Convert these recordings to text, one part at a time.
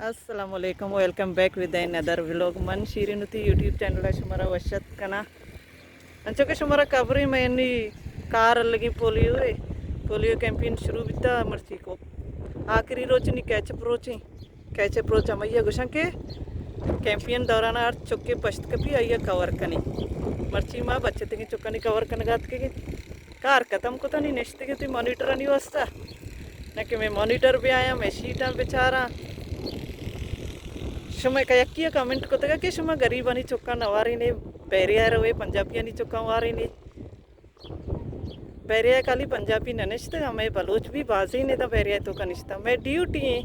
السلام علیکم، welcome back with another vlog. من شیرین وتی یوٹیوب چینل ءَ شمارا وش اتک کناں۔ انچو کہ شمارا خبر ایں، مئے انی کار لگیں پولیو ءِ، پولیو کیمپین شروع بیتا مرچی کو۔ آخری روچ نی کیچ اپ روچ ایں۔ کیچ اپ روچ ہمائی ءَ گوشاں کہ کیمپین دوران ہر چکے پشت کپی آئی ءَ کور کنی۔ مرچی ما بچتگیں چکانی کور کنگا اتکگیں۔ کار ختم کتنی نشتگیں تئی مانیٹرانی واسطہ، نہ کہ مئے مانیٹر بیایاں، مئے شیٹاں بچاراں۔ شما کہ یکی ءَ کمنٹ کتگا کہ شما غریبانی چکاں نہ وارینے، بحریہ ءَ روے پنجابیانی چکاں وارینے۔ بحریہ ءَ کالی پنجابی نہ نشتگ، مئے بلوچ بھی بازیں ادا بحریہ ءِ توکا نشتہ۔ مئے ڈیوٹی ایں،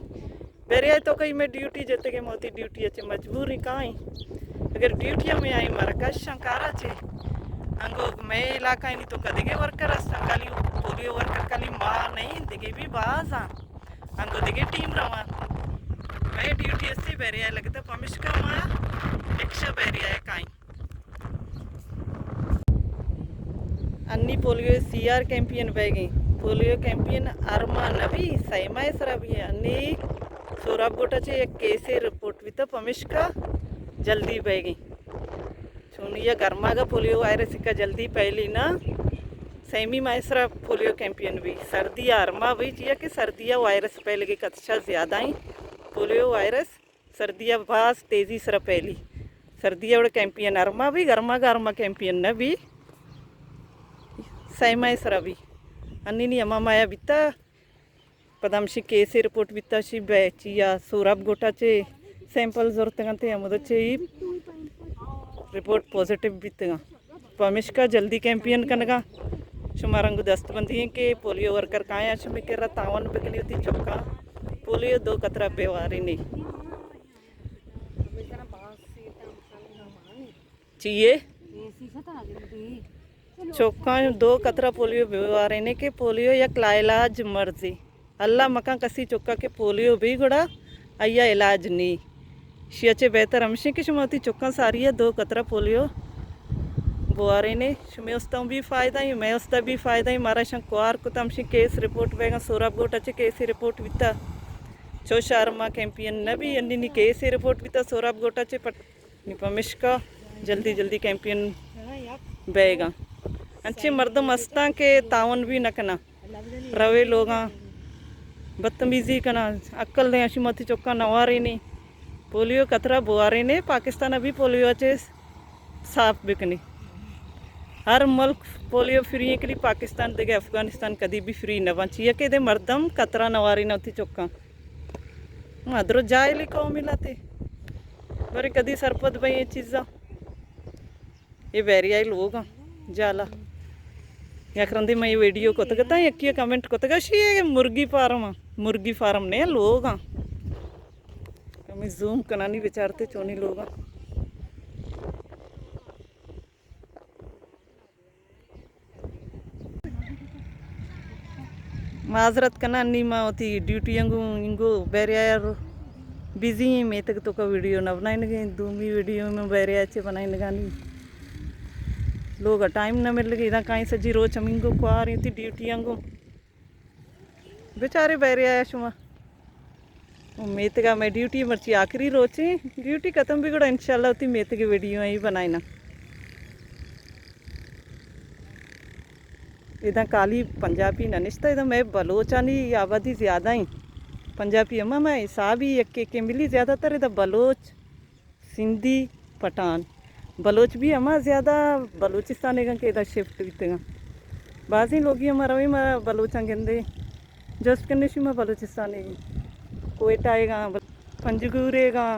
بحریہ ءِ توکا مئے ڈیوٹی جتگ، ما وتی ڈیوٹی ءَ چہ مجبور ایں کائیں۔ اگر ڈیوٹی ءَ مئے آئی مرکز شاں کارا چے، انگو مئے علاقہ انی توکا دگہ ورکر است، کالی پولیو ورکر کالی ما نہیں، دگہ بھی باز آں۔ انگو دگہ ٹیم رواں۔ مئے ڈیوٹی استی بحریہ ءَ لگتا، پمشکا ما یک شہ بحریہ ءَ کائیں۔ انی پولیو سی آر کیمپین بیگیں۔ پولیو کیمپین ہر ماہ نہ بی، سئے ماہ سرا بی۔ انی سوراب گوٹا چے یک کیسے رپورٹ بیتا، پمشکا جلدی بیگیں۔ چونیا گرماگا پولیو وائرس کا جلدی پھیلی نا، سیمی ماہ سرا پولیو کیمپین بی۔ سردی ہر ماہ بی، چیا کہ سردی وائرس پھیلگے خدشہ زیادہ ایں۔ پولیو وائرس سردی ءَ باز تیزی سرا پھیلی۔ سردی ءَ وڑ کیمپین ہر ماہ بی، گرما گرما کیمپین نہ بی، سئے ماہ سرا بی۔ انی نی ہما ماہ بیتا، پدا ہمشی کیسے رپورٹ بیتا، شی بے-، چیا سوراب گوٹا چے سیمپل زرتگنتے، ہمودا چے ای رپورٹ پازیٹیو بیتگاں۔ پمیشکا جلدی کیمپین کنگا۔ شما رنگ دست بندی ایں کہ پولیو ورکر کایاں، شمے کرا تعاون بکنی، وتی چکاں پولیو دو قطرہ بہ وارینی۔ چیے؟ چکاں دو قطرہ پولیو بہ وارینی کہ پولیو یک لاعلاج مرضی۔ اللہ مکن کسی چکا کہ پولیو بی گڑا آئی ءَ علاج نی۔ شی ءَ چہ بہتر ہمشی کہ شما وتی چکاں ساری ءَ دو قطرہ پولیو بوارینے۔ شمے استاں بھی فائدہ ایں، مئے استا بھی فائدہ ایں۔ مارا شاں کوار کتا ہمشی کیس رپورٹ بیگا، سوراب گوٹا چے کیسی رپورٹ بیتا۔ چو شہر ما کیمپین نہ بی، انی نی کیسی رپورٹ بیتا سوراب گوٹا چے پٹ-، نی پمیشکا جلدی جلدی کیمپین بیگا۔ انچیں مردم ہستاں کہ تعاون بھی نہ کناں۔ روے لوگاں بدتمیزی کناں، عقل دیں، اشی متی چکاں نوارینے۔ پولیو قطرہ بوارینے، پاکستان ابھی پولیو چے صاف بکنے۔ ہر ملک پولیو فری ایں کلی، پاکستان دگہ افغانستان کدی بھی فری نہ بن، چیا کہ دے مردم قطرہ نوارینے وتی چکاں۔ ما درو جاہلی قومی لاتے، برے کدی سرپد بئیں اے چیزاں۔ اے بحریائی لوگ آں، جالا۔ یک رندے من اے ویڈیو کتگ اتاں، یکی ءَ کمنٹ کتگ، اشی اے مرگی فارم آں، مرگی فارم نہ، لوگ آں۔ کمی زوم کنانی بچارتے چونی لوگ آں۔ معذرت کناں، نی ما وتی ڈیوٹی انگو، انگو بحریہ ءَ بزی ایں، میتگ توکا ویڈیو نہ بنائینگیں، دومی ویڈیو من بحریہ ءَ چے بنائینگانی۔ لوگ ءَ ٹائم نہ ملگی، ادا کائیں سجی روچ ہمینگو کوار ایں وتی ڈیوٹی انگو۔ بچارے بحریہ ءَ شما۔ میتگا مئے ڈیوٹی مرچی آخری روچ ایں، ڈیوٹی ختم بی گڑا انشاءاللہ وتی میتگ ویڈیو ایں بنائیناں۔ ادا کالی پنجابی نہ نشتہ، ادا مئے بلوچانی آبادی زیادہ ایں۔ پنجابی ہما مئے حسابی یکے یکے ملی، زیادہ تر ادا بلوچ، سندھی، پٹھان۔ بلوچ بھی ہما زیادہ بلوچستان ایگاں کہ ادا شفٹ بیتگاں۔ بازیں لوگی ہما رویں ما بلوچاں گندے۔ جست کنے شما بلوچستان ایگاں۔ کوئٹہ ایگاں، پنجگور ایگاں۔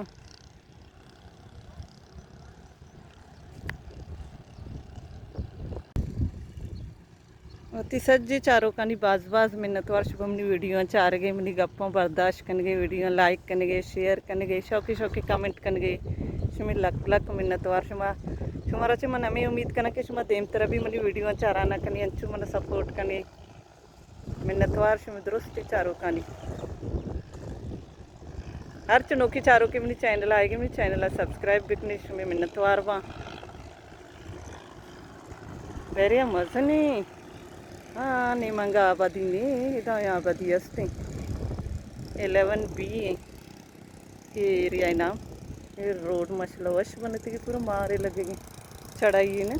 وتی سجیں چاروکانی باز باز منتوار، شما منی ویڈیوآں چارگے، منی گپاں برداشت کنگے، ویڈیوآں لائک کنگے، شیئر کنگے، شوقی شوقی کمنٹ کنگے، شمے لک لک منتوار۔ شما، شمارا چہ من ہمے امید کناں کہ شما دیمترا بھی منی ویڈیوآں چارانا کنی، انچو منا سپورٹ کنی۔ منتوار شمے درستی چاروکانی۔ ہر چنوکی چاروکے منی چینل آئیگی، منی چینل سبسکرائب بکنی، شمے منتوار باں۔ بحریہ مزنیں۔ ہاں، نیمنگا آبادی نے، ادا آبادی ہستیں۔ الیون بی ایں۔ کہ ایریا نام، اے روڈ ماشاءاللہ وش بنتگی، پورا مارے لگگی، چڑھائی نے۔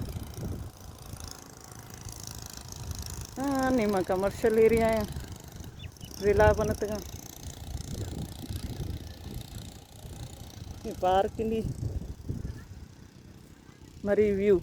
ہاں، نیما کمرشل ایریا ایں، ولا بنتگاں۔ اے پارک نی مری ویو۔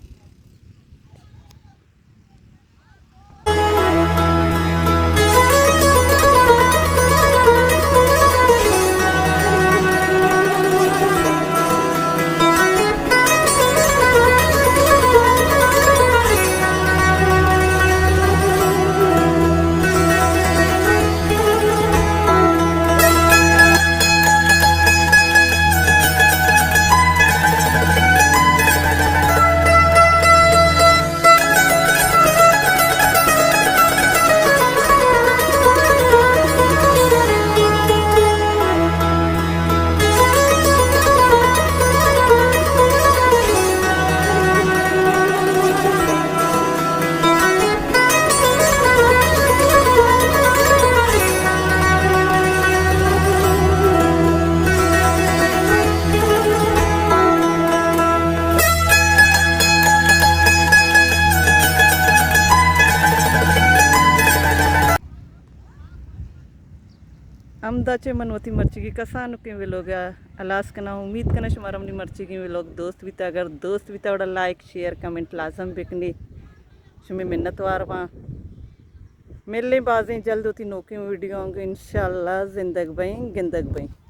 ہمدا چہ من وتی مرچیگی کسانکیں ویلوگ ءَ ہلاس کناں۔ امید کناں شمارا منی مرچیگیں ویلوگ دوست بیتا۔ اگر دوست بیتا، گڑا لائک، شیئر، کمنٹ لازم بکنی۔ شمے منت وار باں۔ ملیں بازیں جلد وتی نوکیں ویڈیو آں۔ انشاءاللہ زندگ بئیں، گندگ بئیں۔